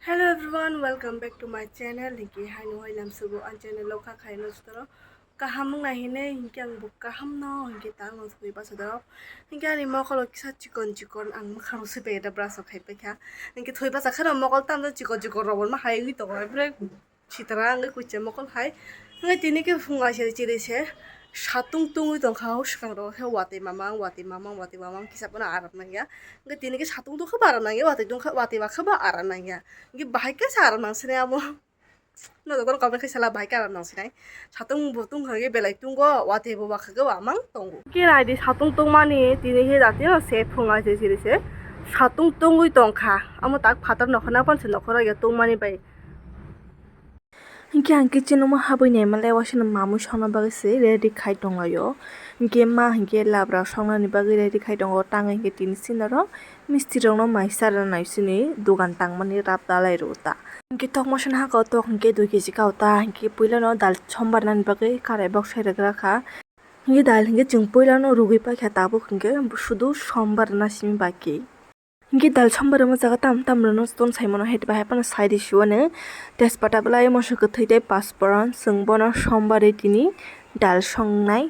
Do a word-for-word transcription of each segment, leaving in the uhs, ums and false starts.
Hello everyone, welcome back to my channel. Hinkhe haino hai lamsogo ang channel o kha khaino sutoro kaham wngna hinwi hinkhe ang bo kaham no hinkhe tang no thwi basa dok. Hinkhe ani mokolo kisa chikon chikon ang mwkhang sui pai da brush rok khai paikha. Hinkhe thwi basa kheno mokol tamjani chikon chikon rok bo ma hai wngwi tongo. Sitra wngwi kuchia mokol hai. Wngwi tini khe phung aise chiri se satung tungwi tongkha o swkang rogo khe watwi mamang watwi mamang watwi mamang kisa phano aram nangya. Wngwi tini khe satung tungkha ba aram nangya watwi tungkha watwi ba khe ba aram nangya. Wngwi bahai khe se aram nangsinai abo. No jotono comment khe sala bahai khe aram nangsinai. Satung bo tungkha wngwi belai tungo watwi bo ba khe ba amang tongo. Khe naidi satung tungmani tini khe jatino se phung aise chiri se satung tungwi tongkha. Amo tak phatar nokho na panse nokho rok ya tungmani bai. Hinkhe ang kitchen o habwi naima le waisa mamwi songna bagwi se ready khai tonglaio. Hinkhe ma hinkhe labra songnani bagwi ready khai tongo, tang hinkhe tini sinaro misti rokno mai charwna nai sini dogan tangmani rap dalai rw ta. Hinkhe tok masani haka o tok hinkhe dui kg kao ta, hinkhe puilano dal sombar nani bagwi karai boksai rwgra kha. Hinkhe dal hinkhe chwng puilano rwgwi paikha, tabuk hinkhe sudu sombar na simi baki. Hinkhe dal sombar rwma jaga tam tam rwno ton saimano hai bahai phano sai rwsio ani tejpata belai moso kwthwi tei pasporan chwng bono sombar ri tini dal songnai.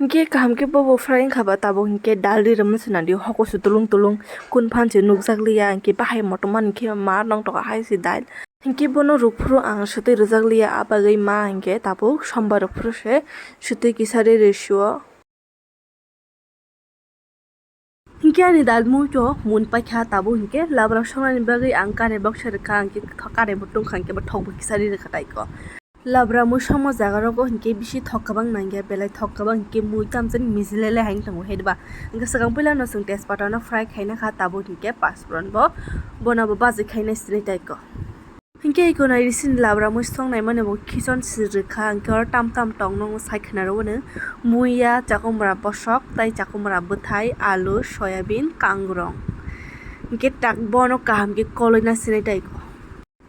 Hinkhe kaham khe bobo fry wngkha ba tabuk hinkhe dal ri rwma se nadi hoko se tulung tulung kun phan se nukjak liya hinkhe bahai motom ani khe ma nongtokha hai se dal. Hinkhe bono rwphuru ang swtwi rwjak liya, a bagwi ma hinkhe tabuk sombar rwphuru se swtwi kisa ri rwsio. Hinkhe ani dal mui to mun paikha, tabuk hinkhe labra songnani bagwi ang kare boksa rwkha, hinkhe kare bo tongkha, hinkhe bo thok bo kisa ri rwkha taiko. Labra mui songma jaga rogo hinkhe bisi thok kwbang nangya, belai thok kwbang hinkhe mui tamjani mijilele hai wng tongo, hai ba hinkhe swkang puila no chwng tejpata no fry khaina kha, tabuk hinkhe pasporan bo bono bo baji khaina sinai taiko. Hinkhe eko nai risini labra mui songnaimani bo khichon sir rwkha, hinkhe oro tam tam tongno sai khwnaro hwnwi muiya, chakumra bosok tei chakumra bwthai, alu, soyabin, kangrong. Hinkhe tak bono kaham khe koloina sinai taiko.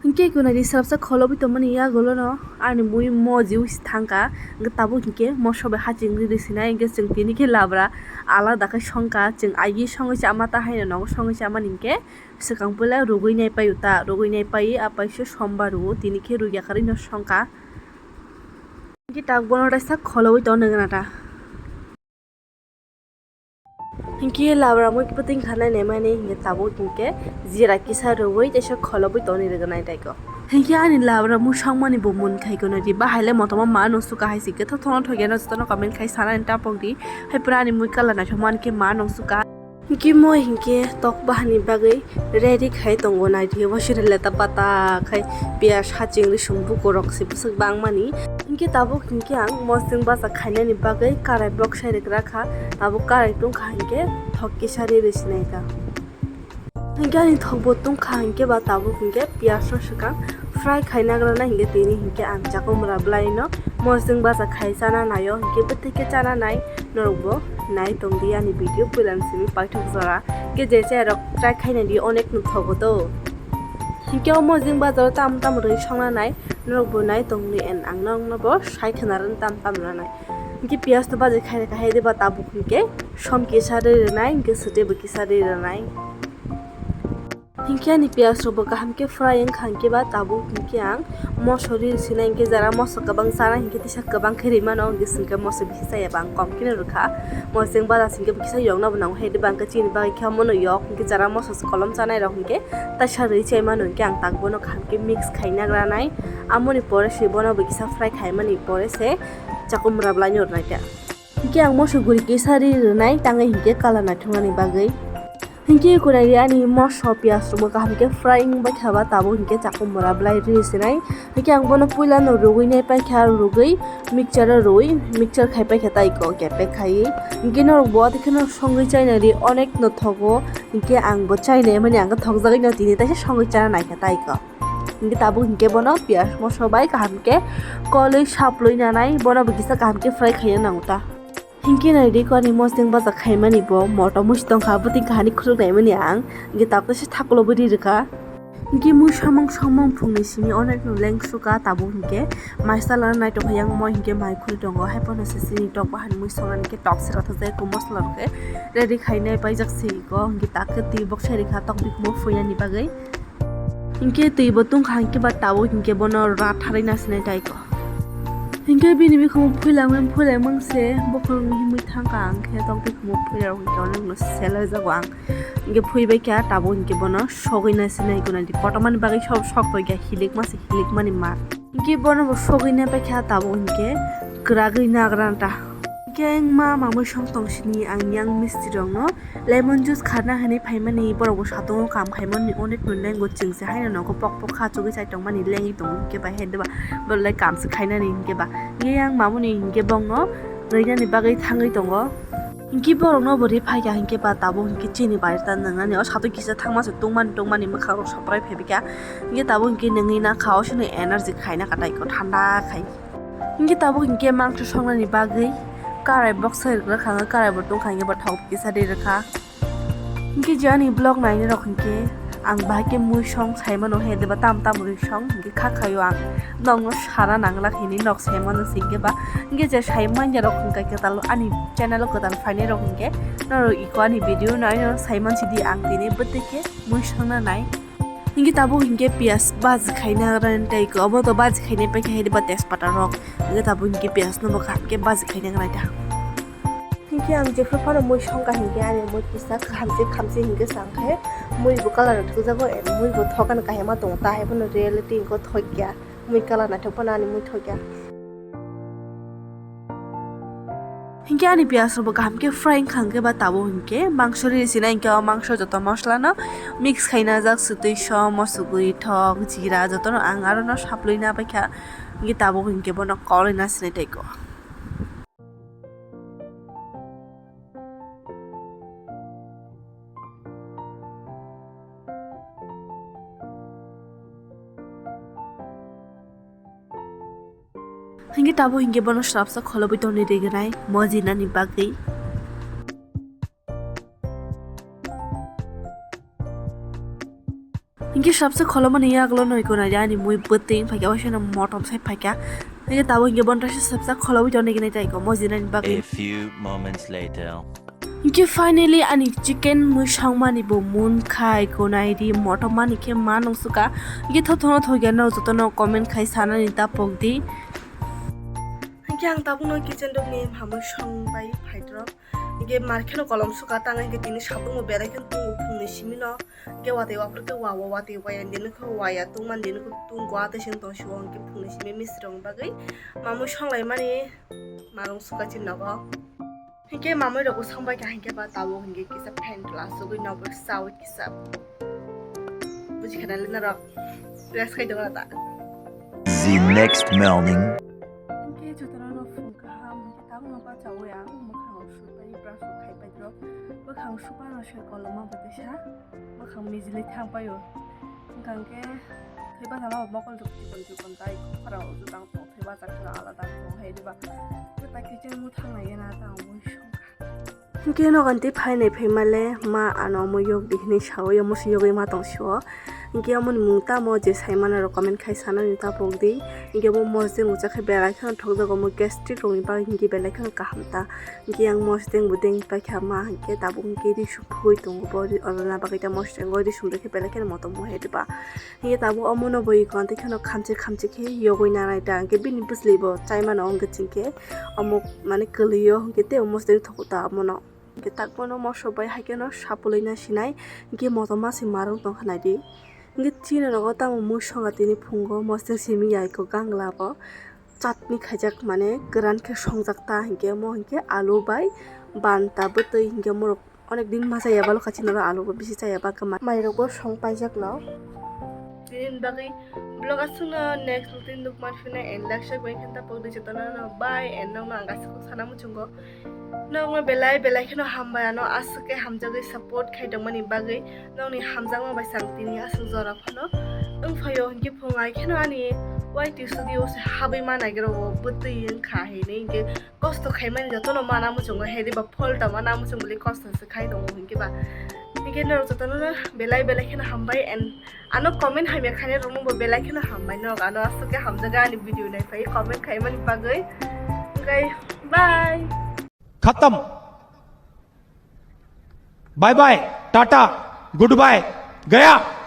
Hinkhe eko nai ri salsa kholobwi tongmani yagulono ani mui moji wisi thangkha, hinkhe tabuk hinkhe moso bai hachingwi rwsinai, hinkhe chwng tini khe labra alada khe songkha, chwng aigi songwi se ama ta haino nogo songwi se amani hinkhe. Swkang puila rugwi nai paio ta, rugwi nai pai, a paisa sombar rwo, tini khe rugya karwi no songkha. Hinkhe tak bono teisa kholowi tongna nangna ta. Hinkhe labra mui bwtwing khanai naimani hinkhe tabuk hinkhe jira kisa rwwi teisa kholowi tongni rwgwnai taiko. Hinkhe ani labra mui songmani bo mun khai kono di, bahai le motoma ma nung suka hai se khe thothono thokya no jotono comment khai sanani tapok di. Hai pura ani mui kala naithok man khe ma nung suka. Hinkhe moi hinkhe tok bahani bagwi ready khai tongo, naidi wasiri leta pata khai piyaj haching risum bukurok se bwswk bangmani. Hinkhe tabuk hinkhe ang mosdeng baja khainani bagwi karai boksai rwgra kha, tabuk karai tongkha hinkhe thok kisa ri rwsinai ta. Hinkhe ani thok bo tongkha hinkhe ba tabuk hinkhe piyaj no swkang fry khaina grana hinkhe tini hinkhe ang chakumra bwlai no mosdeng baja khai chana naio, hinkhe bwtwi khe chana nai. Norok bo nai tong di ani video puila ni simi paithak jora. Khe je chaya rok try khaina di onek no thogo do. Hinkhe o mosdeng bajar o tam tam rwi songna nai, norok bo nai tong di and ang norok no bo sai khwna rwna tam tam rwna nai. Hinkhe piyaj no baji khai rwkha hai de ba tabuk hinkhe som kisa rwi rwnai, hinkhe swtwi bo kisa rwi rwnai. Hinkhe ani piyaj rok bo kaham khe fry wngkha hinkhe ba tabuk hinkhe ang moso ri sinai hinkhe jara moso kwbang chana hinkhe tisa kwbang khe ri mano, hinkhe chwngkhe moso bisi chaya ba ang kom kheno rwkha. Mosdeng baja hinkhe kisa yokna bo nango hai de ba hinkhe chini bagwi khe omono yok hinkhe jara moso se kolom chanai rok hinkhe taisa rwi chai mano hinkhe ang tak bono kaham khe mix khaina granai. Amoni pore se bono bo kisa fry khaimani pore se chakumra bwlai no rwnai khe. Hinkhe ang moso guri kisa ri rwnai tangwi hinkhe kala naithoknani bagwi. Hinkhe kunai ri ani moso piyaj rokbo kaham khe fry wng bai kha ba tabuk hinkhe chakumra bwlai ri sinai. Hinkhe ang bono puila no rugwi nai paikha, rugwi mixture o rwi mixture khai paikha taiko kepek khai. Hinkhe norok bo tei kheno songwi chaina ri onek no thogo. Hinkhe ang bo chainai mani ang thokjagwi no tini taisa songwi chana naikha taiko. Hinkhe tabuk hinkhe bono piyaj moso bai kaham khe kolwi saplwi nanai, bono bo kisa kaham khe fry khaina nango ta. Hinkhe nai di koni mosdeng baja khaimani bo moto musi tongkha, bwtwi kahani khuluk naimani ang, hinkhe tabuk se thakulo bwrwi rwkha. Hinkhe mui samung samung phungni simi onek no lengsuka tabuk hinkhe mai salana naitokha yang mo hinkhe mai khuluk tongo, hai pono se chini tok bahani mui songnani khe tok se rothok jai ko mosla rok khe ready khainai paijak se ko hinkhe tak khe twi bok sai rwkha tok bikhumo phuinani bagwi. Hinkhe twi bo tungkha hinkhe ba tabuk hinkhe bono rat tharwi nasinai taiko. Hinkhe bini bikhumu phuilangmani phuilangmang se bokhorokni himwi thangkha ang khe tok bikhumu phuilarok hinkhe onekno selaijago ang. Hinkhe phuibaikha tabuk hinkhe bono sogwi nasinai gwnadi kotormani bagwi sok sok toikha hilikma se hilikmani ma. Hinkhe bono bo sogwi naibaikha tabuk hinkhe kwragwi nagranta. Hinkhe ma mamwi song tongsini ang yang misti rokno. Lemon juice kharna hinwi phaimani borok bo satung o kam khaimani onek no lengo chwngse haino nogo pok pok kha chugwi chai tongmani lengwi tongo hinkhe ba he deba borok le kam se khainani hinkhe ba hinkhe yang mamuni hinkhe bongno rwinani bagwi thangwi tongo hinkhe borok no bo ri phaikha hinkhe ba tabuk hinkhe chini bai ta nwngnani o satung kisa thangma se tungmani tungmani mwkhang rok soprai phaibikha hinkhe tabuk hinkhe nungwi nakha o sini energy khaina katai ko thanda khai. Hinkhe tabuk hinkhe mangso songnani bagwi karai boksai rwkha, karai bo tongkha hinkhe bo thok kisa de rwkha. Hinkhe je ani vlog nainai rok hinkhe ang bahai khe mui song saimano he deba tam tam rwi song hinkhe kha khaio ang nokno sana nangla hinwi nok saimano se hinkhe ba hinkhe je saimanya rok hinkhe kwtal ani channel o kwtal phainai rok hinkhe norok iko ani video naino saiman sidi ang tini bwtwi khe mui songna nai. Hinkhe tabuk hinkhe piyaj baji khaina rani tei obo to baji khainai paikha hai ba tejpata rok. Hinkhe tabuk hinkhe piyaj no bo kaham khe baji khaina nai ta. Hinkhe ang jephru phano mui songkha hinkhe ani mui kisa khamsi khamsi hinkhe chang khe mui bo colour thokjago, mui bo thokani kahima tongo ta hai phano reality hinkhe thokya. Mui colour naithok phano ani mui thokya. Hinkhe ani piyaj rok bo kaham khe fry wngkha hinkhe ba tabuk hinkhe mangso riri sinai hinkhe o mangso joto mosla no mix khaina jak swtwi som, mosugwi, thok, jira joto no ang aro no saplwi na baikha hinkhe tabuk hinkhe bono koloi na sinai tei ko. Hinkhe tabuk hinkhe bono swrapsa kholobwi tongni rignai mojinani bagwi. Hinkhe swrapsa kholomani yagulo noiko naidi ani mui bwtwi wng phaikha, waisa no motom sai phaikha. Hinkhe tabuk hinkhe bono swrapsa kholobwi tongni rignai taiko mojinani bagwi. A few moments later. Hinkhe finally ani chicken mui songmani bo munkha, iko naidi motom mani khe ma nungsuka. Hinkhe thothono thokya no jotono comment khai sanani ta pokdi. Hinkhe ang tabukno kitchen rokni mamui songbai phaidrok. Hinkhe markheno kolom suka tang hinkhe tini satung bo berai khe tongo phungni simino. Hinkhe watwi waphru khe wa wa watwi waya dini khe waya tungmani dini khe tung gwa tei sini tong sio hinkhe phungni simi misti rokni bagwi mamui songlaimani marung suka chini nogo. Hinkhe mamui rok bwsang bai kha hinkhe ba tabuk hinkhe kisa fan kelasugwi nokbar chaui kisa. Buji khana le norok rest khai tongo ta. The next morning. Hinkhe jotono no phung kaham hinkhe tabuk no bachaui ang mwkhang rok sutbai brush rok khaibai rok bwkhang supa no se koloma bo tesa bwkhang mijili thang paio. Hinkhe thwi bachama bo mokol rok chikon chikon tai khorang rok jotang tong thwi bachak kheno alada tong hai diba. Tei kitchen o thang nai gana tang mui songkha. Hinkhe nogo tei phainai phaima le ma ano omo yok di hinui sao, omo se yogwi ma tong sio. Hinkhe omoni mung tamo je saimano rok comment khai sanani ta pokdi. Hinkhe omo mosdeng ucha khe belai kheno thokjago, omo gastric rokni bagwi hinkhe belai kheno kaham ta. Hinkhe yang mosdeng bo deng paikha ma hinkhe tabuk hinkhe ri suk phugwi tongo bo ri, orona bagwi ta mosdeng o ri sumjak khe belai kheno motom muhe diba. Hinkhe tabuk omono bo iko tei kheno khamchi khamchi khe yogwi nanai ta, hinkhe bini bwsli bo chaimano wngkhe chwngkhe omo mane kwlwio hinkhe tei omo se thogo ta omono. Hinkhe tak bono moso bai haikhe no sapulwi na sinai, hinkhe motom ma se marwng tongkha naidi. Hinkhe chini rogo tamo mui songa tini phungo mosdeng simi ya iko gangla bo chatni khaijak mane kwran khe songjak ta hinkhe omo hinkhe alu bai banta bwtwi hinkhe morok. Onek din ma chaya ba lokha chini oro alu bo bisi chaya ba kwma. Mai rok bo song paijak no. Tini bagwi vlog aswk no next routine nuk man phina and like share bai khan ta pok di jotono no bye and nokno ang aswk sana muchungo. Nokno belai belai kheno hambai ano aswk khe hamjagwi support khai tongmani bagwi nokni hamjakma bai chang tini aswk jora phano wng phaio hinkhe phungai kheno ani Y T studio se habwi ma naigra o bwtwi wng kha hinwi hinkhe. Kosto khaimani jotono mana muchungo, hedi ba phol tama na muchung bwlwi kosto se khai tongo hinkhe ba. Hinkhe norok jotono no belai belai kheno hambai and ano comment hamya khainai rokno bo belai kheno hambai, norok ano aswk khe hamjaga ani video naiphai comment khaimani bagwi. Hinkhe bye. खत्म। Bye bye, tata, goodbye, गया।